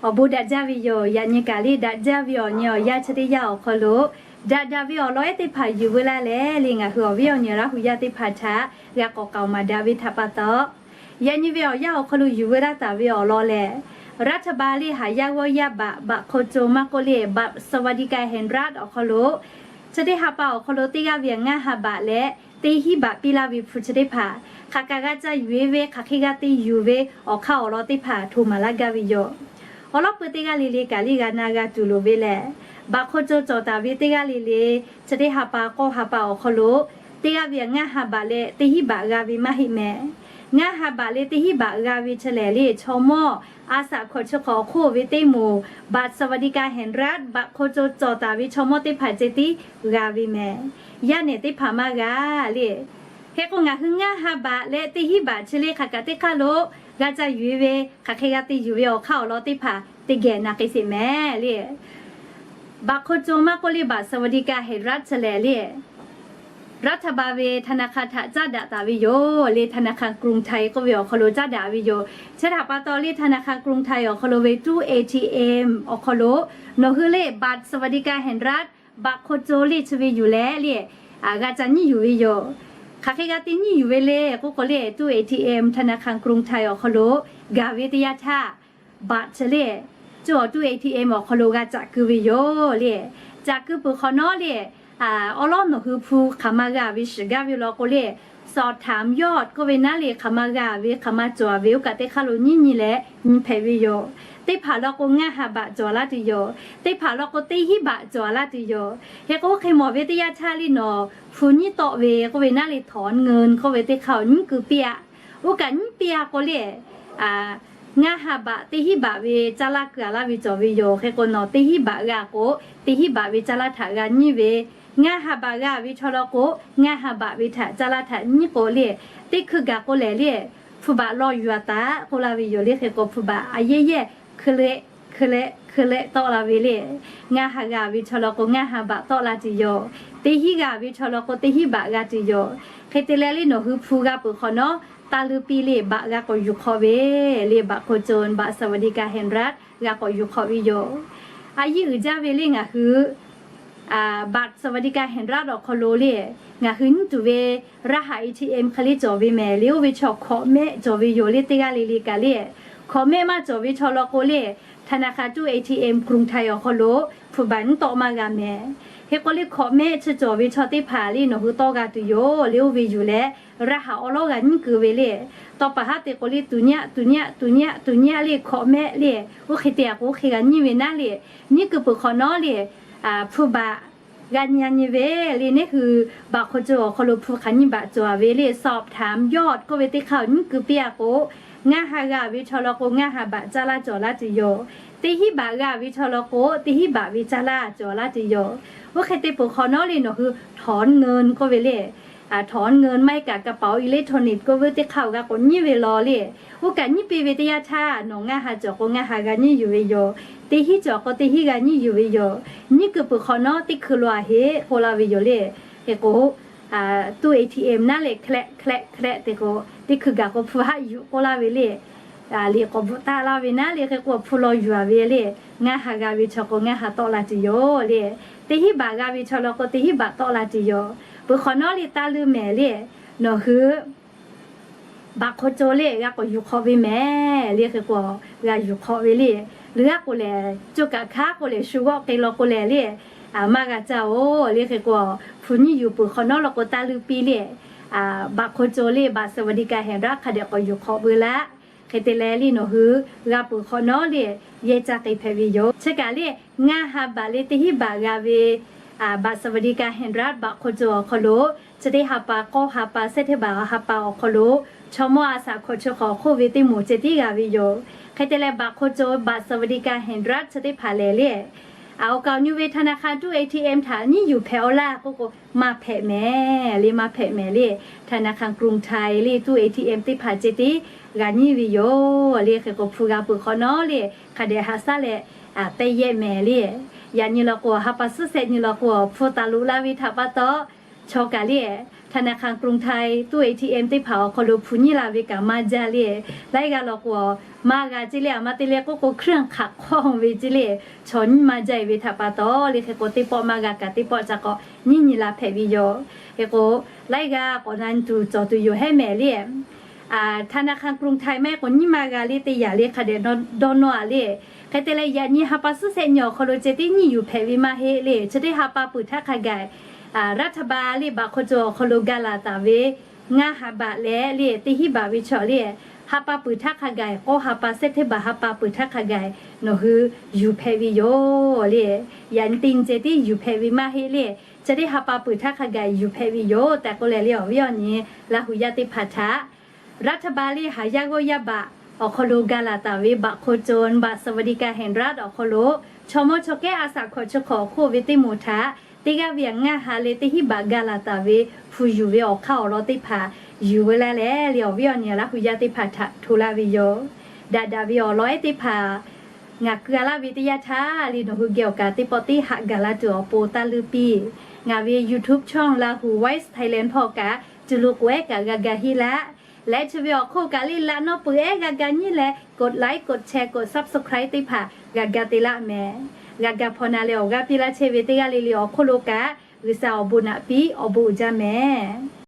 Awˬ bon daꞈ jaˇ ve yoˬ. Yaꞈ nyi kaꞈ le daꞈ jaˇ ve awˬ nyi awˬ yanˇ chi teˇ yanˇ awˬ hk'aw lo daꞈ daꞈ ve awˬ lawn ehˉ teˇ hpaˍ yuˬ veu laˇ leh le, ngaˬ hui awˬ viˉ awˬ nyi Laˇ hu yaˇ teˇ hpaˍ htaꞈ g'a k'awꞈ k'aoˍ maˍ daꞈ ve htaꞈ pa taw, yaꞈ nyi ve awˬ yanˇ awˬ hk'aw lo yuˬ veu laˇ taˍ ve awˬ lawn lehˬ, รัฐบาล le haˍ yaˇ g'awˇ yaˇ baꞈ บัตรคนจน maˇ k'oˆ le บัตรสวัสดิการแห่งรัฐ awˬ hk'aw lo chi teˇ ha pa awˬ hk'aw lo teˇ g'aˇ ve ngaˇ ha baꞈ leh teˇ hinˉ baꞈ piˇ laˇ ve hpu chi teˇ hpaˍ hk'aˬ kaꞈ g'a ca yuˬ e ve, hk'aˬ hk'e g'a te yuˬ ve awˬ hk'aˇ awˬ lawn teˇ hpaˍ hto maˍ laˇ gaˇ ve yoˬ. Awˬ lawn peuˬ teˇ g'aˇ le le kaꞈ le g'a na g'a tuˬ loˍ ve lehˬ, บัตรคนจน cawˬ taˍ ve teˇ g'aˇ le le chi teˇ ha pa k'awˇ ha pa awˬ hk'aw lo teˇ g'aˇ ve ngaˇ ha baꞈ leh teˇ hinˉ baꞈ g'a ve maˇ heˆ mehˍ. Ngaˇ ha baꞈ leh teˇ hinˉ baꞈ g'a ve chi lehˬ le, chaw mawˇ a shaꞈ hkawꞈ chi hk'awꞈ awˬ hk'oˆ ve teˇ moˍ บัตรสวัสดิการแห่งรัฐ บัตรคนจน cawˬ taˍ ve chaw mawˇ teˇ hpaˍ ceh tiˉ g'a ve mehˍ. Yaˇ nehˬ teˇ hpaˍ maˇ g'a le. Hk'e k'o ngaˬ hui ngaˇ ha baꞈ leh teˇ hinˉ baꞈ chi le hk'aˬ kaꞈ teˇ hk'aˇ lo g'a ca yuˬ e ve, hk'aˬ hk'e g'a te yuˬ ve awˬ hk'aˇ awˬ lawn teˇ hpaˍ teˇ geh na k'ai sheˍ mehˍ le. บัตรคนจน maˇ k'oˆ le บัตรสวัสดิการแห่งรัฐ chi lehˬ le, รัฐบาล ve ธนาคาร htaꞈ caˇ daꞈ taˍ ve yoˬ le. ธนาคารกรุงไทย k'oˆ ve awˬ hk'aw lo caˇ daꞈ ve yoˬ. Chi htaꞈ pa taw le ธนาคารกรุงไทย awˬ hk'aw lo ve ตู้ เอ ที เอ็ม awˬ hk'aw lo nawˬ hui le บัตรสวัสดิการแห่งรัฐ บัตรคนจน le chi ve yuˬ leh le, g'a ca nyiˉ yuˬ ve yoˬ. Hk'aˬ hk'e g'a te nyiˉ yuˬ ve le k'oˆ k'o le, ตู้ เอ ที เอ็ม ธนาคารกรุงไทย awˬ hk'aw lo gaˬ ve teˇ yanˇ htaˇ บัตร chi le, cawˬ ตู้ เอ ที เอ็ม awˬ hk'aw lo g'a caꞈ keu ve yoˬ le. Caꞈ keu peuˬ hk'awꞈ nawˉ le, awˬ lawn nawˬ hui hpu hk'aˬ ma g'a ve shiˍ gaˇ ve law k'o le, สอบถามยอด k'oˆ ve naˉ le, hk'aˬ ma g'a ve hk'aˬ ma cawˬ ve oˇ kaꞈ teˇ hk'aˇ lo nyiˉ nyi leh nyi hpehꞈ ve yoˬ. Teˇ hpaˍ law k'o ngaˇ ha baꞈ cawˬ laˇ tuˬ yoˬ. Teˇ hpaˍ law k'o teˇ hinˉ baꞈ cawˬ laˇ tuˬ yoˬ. Hk'e k'o oˇ hk'e mawˬ ve teˇ yanˇ htaˇ le nawˬ hpu nyiˉ tawˆ ve k'oˆ ve naˉ le, ถอนเงิน k'oˆ ve teˇ hk'aˇ awˬ nyiˉ keu piˇ-a. Oˇ kaꞈ nyiˉ piˇ-a k'o le, ngaˇ ha baꞈ teˇ hinˉ baꞈ ve caˇ laˇ keu-a laˇ ve cawˬ ve yoˬ. Hk'e k'o nawˬ teˇ hinˉ baꞈ g'a k'o, teˇ hinˉ baꞈ ve caˇ laˇ htaꞈ g'a nyiˉ ve, ngaˇ ha baꞈ g'a ve chaw law k'o, ngaˇ ha baꞈ ve htaꞈ caˇ laˇ htaꞈ nyiˉ k'o le, teˇ hkui gaˬ k'o lehˬ le, hpu baꞈ law yuˬ-a taˍ k'oˆ laˇ ve yoˬ le. Hk'e k'o hpu baꞈ a yehˇ yehˇ hkui leh hkui leh hkui leh tawˆ la ve le. Ngaˇ ha g'a ve chaw law k'o ngaˇ ha baꞈ tawˆ la tuˬ yoˬ. Teˇ hinˉ g'a ve chaw law k'o teˇ hinˉ baꞈ g'a tuˬ yoˬ. Hk'e te leh le nawˬ hui hpu g'a peuˬ hk'awꞈ nawˉ, taˇ leuˇ piˇ le, baꞈ g'a k'awꞈ yuˬ hk'awꞈ ve le, บัตรคนจน บัตรสวัสดิการแห่งรัฐ g'a k'awꞈ yuˬ hk'awꞈ ve yoˬ. A yehˇ uiˍ jaˇ ve le ngaˬ hui บัตรสวัสดิการแห่งรัฐ awˬ hk'aw lo le, ngaˬ hui nyiˉ tuˬ ve รหัส เอ ที เอ็ม hk'e le cawˬ ve mehˍ le. Oˇ ve chaw hkawꞈ mehˆ cawˬ ve yoˬ le. Teˇ g'aˇ le le kaꞈ le, hkawꞈ mehˆ maˇ cawˬ ve chaw law k'o le, ธนาคาร ตู้ เอ ที เอ็ม กรุงไทย awˬ hk'aw lo hpu baꞈ nyiˉ tawˆ maˇ g'a mehˍ. Hk'e k'o le hkawꞈ mehˆ chi cawˬ ve chaw teˇ hpaˍ le nawˬ hui tawˆ g'a tuˬ yoˬ le. Oˇ ve yuˬ leh รหัส awˬ lawn g'a nyiˉ keu ve le. Tawˇ paˍ haˉ te k'o le tuˬ nyaˆ tuˬ nyaˆ tuˬ nyaˆ tuˬ nyaˆ le hkawꞈ mehˆ le, oˇ hk'e te-a k'o oˇ hk'e g'a nyiˉ ve naˉ le. Nyiˉ keu peuˬ hk'awꞈ nawˉ le, hpu baꞈ g'a nyi-a nyi ve le. Neˇ hui บัตรคนจน awˬ hk'aw lo hpu hk'aˬ nyiˇ baꞈ cawˬ ve le, สอบถามยอด k'oˆ ve teˇ hk'aˇ awˬ nyiˉ keu piˇ-a k'o, ngaˇ ha g'a ve chaw law k'o ngaˇ ha baꞈ caˇ laˇ cawˬ laˇ tuˬ yoˬ. Teˇ hinˉ baꞈ g'a ve chaw law k'o teˇ hinˉ baꞈ ve caˇ laˇ cawˬ laˇ tuˬ yoˬ. Oˇ hk'e te peuˬ hk'awꞈ nawˉ le nawˬ hui ถอนเงิน k'oˆ ve le, ถอนเงิน maˇ heˆ kaꞈ กระเป๋าอิเล็กทรอนิกส์ k'oˆ ve teˇ hk'aˇ awˬ g'a k'awꞈ nyiˉ ve law le. Oˇ kaꞈ nyiˉ piˇ ve teˇ yanˇ htaˇ nawˬ ngaˇ ha cawˬ k'o ngaˇ ha g'a nyiˉ yuˬ ve yoˬ. Teˇ hinˉ cawˬ k'o teˇ hinˉ g'a nyiˉ yuˬ ve yoˬ. Nyiˉ keu peuˬ hk'awꞈ nawˉ teˇ hkui lo-a heˆ k'oˆ laˇ ve yoˬ le. Hk'e k'o ตู้ เอ ที เอ็ม naˉ leh hk'leh hk'leh hk'leh te k'o, teˇ hkui gaˬ k'o hpu haˆ yuˬ k'oˆ laˇ ve le. Liꞈ k'awꞈ bvuhꞈ taˆ laˇ ve naˉ le. Hk'e k'o hpu law yuˬ-a ve le, ngaˇ ha g'a ve chaw k'o ngaˇ ha tawˆ la tuˬ yoˬ le. Teˇ hinˉ baꞈ g'a ve chaw law k'o teˇ hinˉ baꞈ tawˆ la tuˬ yoˬ. Peuˬ hk'awꞈ nawˉ le taˇ leuˇ mehˍ le, nawˬ hui บัตรคนจน le g'a k'awꞈ yuˬ hk'awꞈ ve mehˍ le. Hk'e k'o g'a yuˬ hk'awꞈ ve le, leuˬ-a k'o lehˬ cawˇ kaꞈ hkanˉ k'o lehˬ shu g'awˆ k'ai law k'o lehˬ le, maˇ g'a caˇ-oˬ le. Hk'e k'o hpu nyiˇ yuˬ peuˬ hk'awꞈ nawˉ law k'o taˇ leuˇ piˇ le, บัตรคนจน le บัตรสวัสดิการแห่งรัฐ hk'a dehꞈ k'awꞈ yuˬ hk'awꞈ ve laˇ. Hk'e te leh le nawˬ hui g'a peuˬ hk'awꞈ nawˉ le, yehˇ caˇ k'ai hpehꞈ ve yoˬ. Chi kaꞈ le ngaˇ ha baꞈ leh teˇ hinˉ baꞈ g'a ve บัตรสวัสดิการแห่งรัฐ บัตรคนจน awˬ hk'aw lo chi teˇ ha pa k'awˇ ha pa sehˉ teˇ baˬ ha pa awˬ hk'aw lo chaw mawˇ a shaꞈ hkawꞈ chi hk'awꞈ hk'oˆ ve teˇ moˍ ceh tiˉ g'a ve yoˬ. Hk'e te leh บัตรคนจน บัตรสวัสดิการแห่งรัฐ chi teˇ hpaˍ lehˬ le, awˬ kaˍ awˬ nyi ve ธนาคาร ตู้ เอ ที เอ็ม htaꞈ nyiˉ yuˬ hpehꞈ-aw laˇ k'oˆ k'o maˇ hpehꞈ mehˍ le, maˇ hpehꞈ mehˍ le. ธนาคารกรุงไทย le ตู้ เอ ที เอ็ม teˇ hpaˍ ceh tiˉ g'a nyiˉ ve yoˬ le. Hk'e k'o hpu g'a peuˬ hk'awꞈ nawˉ le hk'a dehꞈ haꞈ shaˉ leh tehˇ yehˇ mehˍ le. Yaꞈ nyi law k'o ha pa suhˉ shehˆ nyi law k'o hpu taˍ loꞈ la ve htaꞈ pa taw, chaw kaꞈ le ธนาคารกรุงไทย ตู้ เอทีเอ็ม teˇ hpaˍ awˬ hk'aw lo hpu nyiˇ la ve kaꞈ maˇ jaˇ le. Laiˉ g'aˇ law k'o, maˇ g'a ce le. A ma te leh k'oˆ k'o, hkriˇ hk'aꞈ hk'awˇ ve ce le, chaw nyiˇ maˇ jaˇ e ve htaꞈ pa taw le, hk'e k'o teˇ pawˆ maˇ g'a kaꞈ teˇ pawˆ ca k'awꞈ nyiˇ nyi la hpehꞈ ve yoˬ. Hk'e k'o, laiˉ g'aˇ k'awꞈ na tuˬ cawˬ tuˬ yoˬ hehˉ mehˍ le. ธนาคารกรุงไทย maˇ heˆ k'o nyiˇ maˇ g'a le, teˇ yanˇ le hk'a dehꞈ dawˇ nawˇ a le. Hk'e te leh, yaꞈ nyi ha pa suhˉ shehˆ nyi awˬ hk'aw lo ceh tiˉ nyiˇ yuˬ hpehꞈ ve maˇ heˆ le. Chi teˇ ha pa peuˬ htaˇ hk'a gaˬ, รัฐบาล le baꞈ hk'aw cawˬ awˬ hk'aw lo ga laˬ taˍ ve ngaˇ ha baꞈ leh le, teˇ hinˉ baꞈ ve chaw le, ha pa peuˬ htaˇ hk'a gaˬ k'awˇ ha pa, shehˆ teˇ baˬ ha pa peuˬ htaˇ hk'a gaˬ nawˬ hui yuˬ hpehꞈ ve yoˬ le. Yaꞈ nyi te nyi ceh tiˉ yuˬ hpehꞈ ve maˇ heˆ le. Chi teˇ ha pa peuˬ htaˇ hk'a gaˬ yuˬ hpehꞈ ve yoˬ tehꞈ k'oˆ leh le, awˬ viˉ awˬ nyi Laˇ hu yaˇ teˇ hpaˍ htaꞈ รัฐบาล le haˍ yaˇ g'awˇ yaˇ baꞈ awˬ hk'aw lo ga laˬ taˍ ve บัตรคนจน บัตรสวัสดิการแห่งรัฐ awˬ hk'aw lo chaw mawˇ chaw kehˉ a shaꞈ hkawꞈ chi hk'awꞈ hk'oˆ ve teˇ moˍ htaꞈ teˇ g'aˇ ve ngaˇ ha leh teˇ hinˉ baꞈ ga laˬ taˍ ve hpu yuˬ ve awˬ hk'aˇ awˬ lawn teˇ hpaˍ yuˬ ve laˇ leh le, awˬ viˉ awˬ nyi Laˇ hu yaˇ teˇ hpaˍ htaꞈ hto laˇ ve yoˬ. Daꞈ daꞈ ve awˬ lawn ehˉ teˇ hpaˍ ngaˬ keu a laˇ ve teˇ yanˇ htaˇ le, nawˬ hui geh awˬ kaꞈ teˇ pawˆ teˇ haꞈ gaˬ la tuˬ awˬ pon taˇ leuˇ piˇ. Ngaˬ ve YouTube channel Lahu Voice Thailand hpawˇ kaꞈ, cuˬ lo k'oˍ ehˉ kaꞈ g'a ga heˆ laˇ. Leh chi ve awˬ hk'oˆ kaꞈ le, laꞈ nawˇ peuˬ ehˉ g'a ga nyiˇ leh, กดไลค์ กดแชร์ กด Subscribe teˇ hpaˍ g'a ga te laˇ mehˍ. G'a ga hpaw na leh awˬ g'aˇ piˇ laˇ chehˇ ve teˇ g'aˇ le le awˬ hk'oˆ lo kaꞈ, G'uiˬsha awˬ bon naꞈ piˇ awˬ bon uiˍ jaˇ mehˍ.